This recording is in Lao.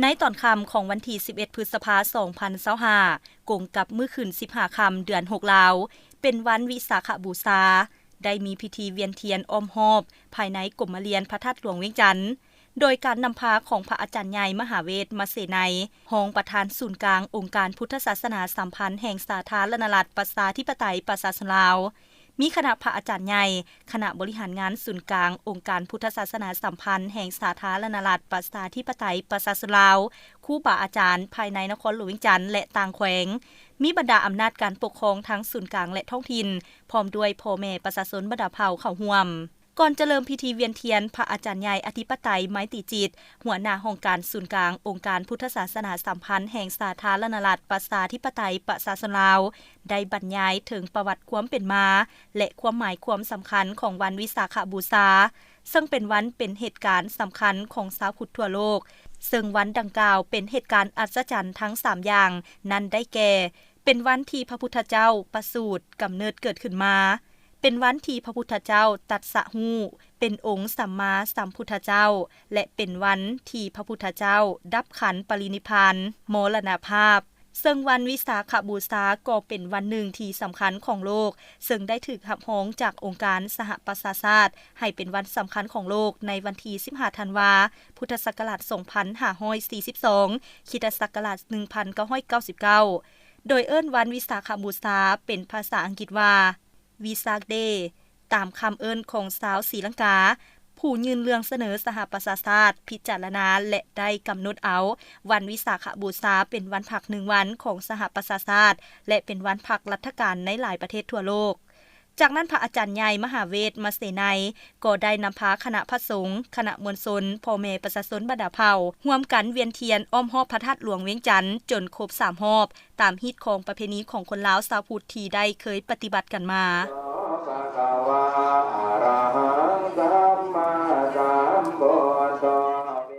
ໃນຕອນຄ່ຳຂອງວັນທີສິບເອັດ ພຶດສະພາ ສອງພັນຊາວຫ້າ ກົງກັບມື້ຂຶ້ນສິບຫ້າຄ່ຳ ເດືອນຫົກລາວ ເປັນວັນວິສາຂະບູຊາ, ໄດ້ມີພິທີວຽນທຽນອ້ອມຮອບພາຍໃນກົມມະລຽນພະທາດຫຼວງວຽງຈັນ ໂດຍການນຳພາຂອງພະອາຈານໃຫຍ່ ມະຫາເວດ ມະເສໄນ, ຮອງປະທານສູນກາງອົງການພຸດທະສາສະໜາສຳພັນແຫ່ງສາທາລະນະລັດ ປະຊາທິປະໄຕ ປະຊາຊົນລາວ, ມີຄະນະພະອາຈານໃຫຍ່, ຄະນະບໍລິຫານງານສູນກາງອົງການພຸດທະສາສະໜາສຳພັນແຫ່ງສາທາລະນະລັດ ປະຊາທິປະໄຕ ປະຊາຊົນລາວ, ຄູບາອາຈານພາຍໃນນະຄອນຫຼວງວຽງຈັນ ແລະ ຕ່າງແຂວງ, ມີບັນດາອຳນາດການປົກຄອງທັງສູນກາງ ແລະ ທ້ອງຖິ່ນ, ພ້ອມດ້ວຍພໍ່ແມ່ປະຊາຊົນບັນດາເຜົ່າເຂົ້າຮ່ວມ. ກ່ອນຈະເລີ່ມພິທີວຽນທຽນ, ພະອາຈານໃຫຍ່ ອະທິປະໄຕ ໄມຕີຈິດ, ຫົວໜ້າຫ້ອງການສູນກາງອົງການພຸດທະສາສະໜາສຳພັນແຫ່ງສາທາລະນະລັດ ປະຊາທິປະໄຕ ປະຊາຊົນລາວ, ໄດ້ບັນຍາຍເຖິງປະຫວັດຄວາມເປັນມາ ແລະ ຄວາມໝາຍຄວາມສຳຄັນຂອງວັນວິສາຂະບູຊາ, ເຊິ່ງເປັນວັນເປັນເຫດການສຳຄັນຂອງຊາວພຸດທົ່ວໂລກ, ເຊິ່ງວັນດັ່ງກ່າວເປັນເຫດການອັດສະຈັນທັງສາມຢ່າງ, ນັ້ນໄດ້ແກ່ ເປັນວັນທີ່ພະພຸດທະເຈົ້າປະສູດກຳເນີດເກີດຂຶ້ນມາ, ເປັນວັນທີ່ພະພຸດທະເຈົ້າຕັດສະຮູ້ເປັນອົງສຳມາສຳພຸດທະເຈົ້າ ແລະ ເປັນວັນທີ່ພະພຸດທະເຈົ້າດັບຂັນປະລິນິບພານ, ມໍລະນະພາບ. ເຊິ່ງວັນວິສາຂະບູຊາກໍເປັນວັນໜຶ່ງທີ່ສຳຄັນຂອງໂລກ, ເຊິ່ງໄດ້ຖືກຮັບຮອງຈາກອົງການສະຫະປະຊາຊາດໃຫ້ເປັນວັນສຳຄັນຂອງໂລກໃນວັນທີສິບຫ້າ ທັນວາ ພຸດທະສັກກະລາດ ສອງພັນຫ້າຮ້ອຍສີ່ສິບສອງ ຄຣິສຕະສັກກະລາດ ໜຶ່ງພັນເກົ້າຮ້ອຍເກົ້າສິບເກົ້າ ໂດຍເອີ້ນວັນວິສາຂະບູຊາ ເປັນພາສາອັງກິດວ່າ Vesak Day ຕາມຄຳເອີ້ນຂອງຊາວສີລັງກາ ຜູ້ຍື່ນເລື່ອງສະເໜີສະຫະປະຊາຊາດພິຈາລະນາ ແລະ ໄດ້ກຳນົດເອົາວັນວິສາຂະບູຊາເປັນວັນພັກໜຶ່ງວັນຂອງສະຫະປະຊາຊາດ ແລະ ເປັນວັນພັກລັດຖະການໃນຫຼາຍປະເທດທົ່ວໂລກ. ຈາກນັ້ນ ພະອາຈານໃຫຍ່ ມະຫາເວດ ມະເສໄນ ກໍໄດ້ນຳພາຄະນະພະສົງ, ຄະນະມວນຊົນ, ພໍ່ແມ່ປະຊາຊົນບັນດາເຜົ່າ ຮ່ວມກັນວຽນທຽນອ້ອມຮອບພະທາດຫຼວງວຽງຈັນ ຈົນຄົບສາມຮອບ ຕາມຮີດຄອງປະເພນີຂອງຄົນລາວຊາວພຸດທີ່ໄດ້ເຄີຍປະຕິບັດກັນມາ.